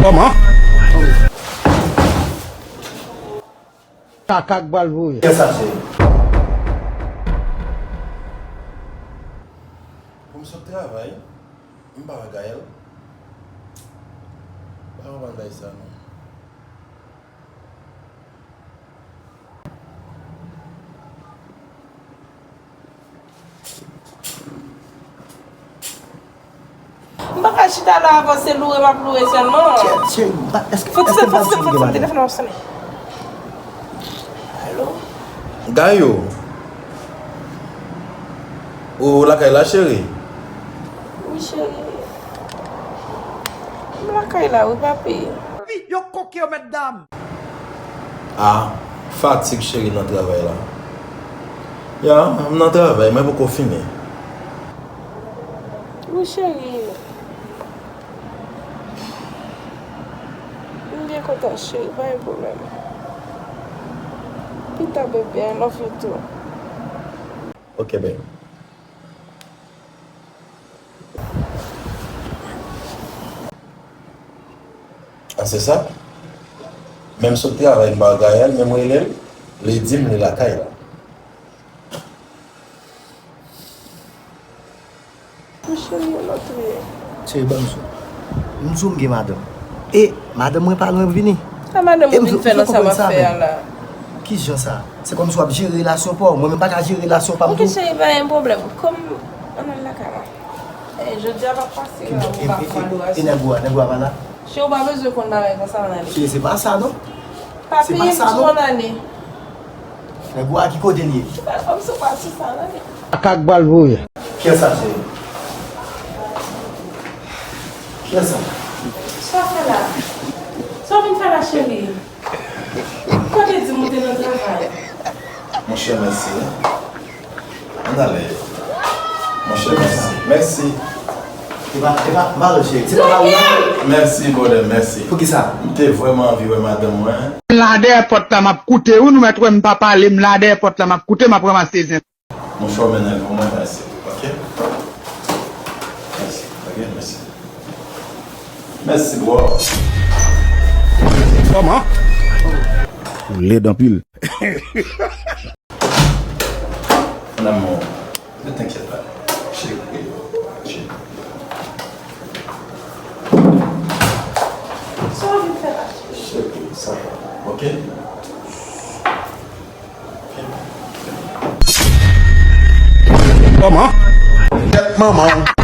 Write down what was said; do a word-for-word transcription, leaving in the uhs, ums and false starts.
Kòman? Kaka k pral voye. Kiyès sa, cheri? Pou m sot travay, m pa wè Gaël. Pa wè bagay sa, non. M pa ka chita la avan, se loure m ap loure sèlman. Cheri, cheri, m pa, èske, èske m pa sou gen madanm? Telefòn ap sonnen. Alo? Gayo, ou lakay la, cheri? Wi, cheri. M lakay la, wi, papi. Wi, yo koke yo, mètdam. Ah, fatig cheri nan travay la. Ya, m nan travay, mwen poko fini. Wi, cheri. M byen kontan, cheri, pa gen pwoblèm. Pita, bebe, I love you too. Ok, baby. Ah, se sa? Men m sot travay, m pa wè Gaël, men m rele l, li di m li lakay la. Mon cheri, yon lòt wi. Cheri, ban m sou. M di w m gen madanm. E madanm mwen pa lwen vini. Sa madanm ou vin fè nan sa m ap fè a la? Ki jan sa? Se kòmsi w ap jere relasyon pa w. Mwen menm m pa ka jere relasyon pa m tou. Ok, cheri, pa gen pwoblèm. Kòm, ann al lakay la. Eh, jodi a pa fasil, non, ou pa fwa dou a. E nèg ou a, nèg ou a pa la? Cheri, ou pa bezwen konn bagay konsa, ann ale. Cheri, se pa sa, non. Papi, m di w ann ale. Nèg ou a ki kote l ye? Ou pa, kòmsi ou pa sou sa, ann ale. Kaka k pral voye. Kiyès sa, cheri? Kiyès sa? Sa w fè la? Sa w vin fè la, cheri? Ou pa te di m ou te nan travay? Monchè, mèsi. Ann ale. Monchè, mèsi. Mèsi. E pa, e pa, m pa wè cheri. Se pa mari a? Mèsi, brother, mèsi. Poukisa? M te vrèman anvi wè madanm mwen. M la dèyè pòt la, m ap koute wi, nou mèt wè m pa pale, m la dèyè pòt la, m ap koute, m ap ranmase zen. Monchè, w mennen l pou mwen, mèsi. Ok? Mèsi. Ok, mèsi. Mèsi, bro. Kòman? Ou lèd anpil. Mon amour, ne t'inquiète pas. Chérie, chérie. Sa w vin fè la, cheri? Chérie, ça va. Ok? Kòman? Kèt manman w.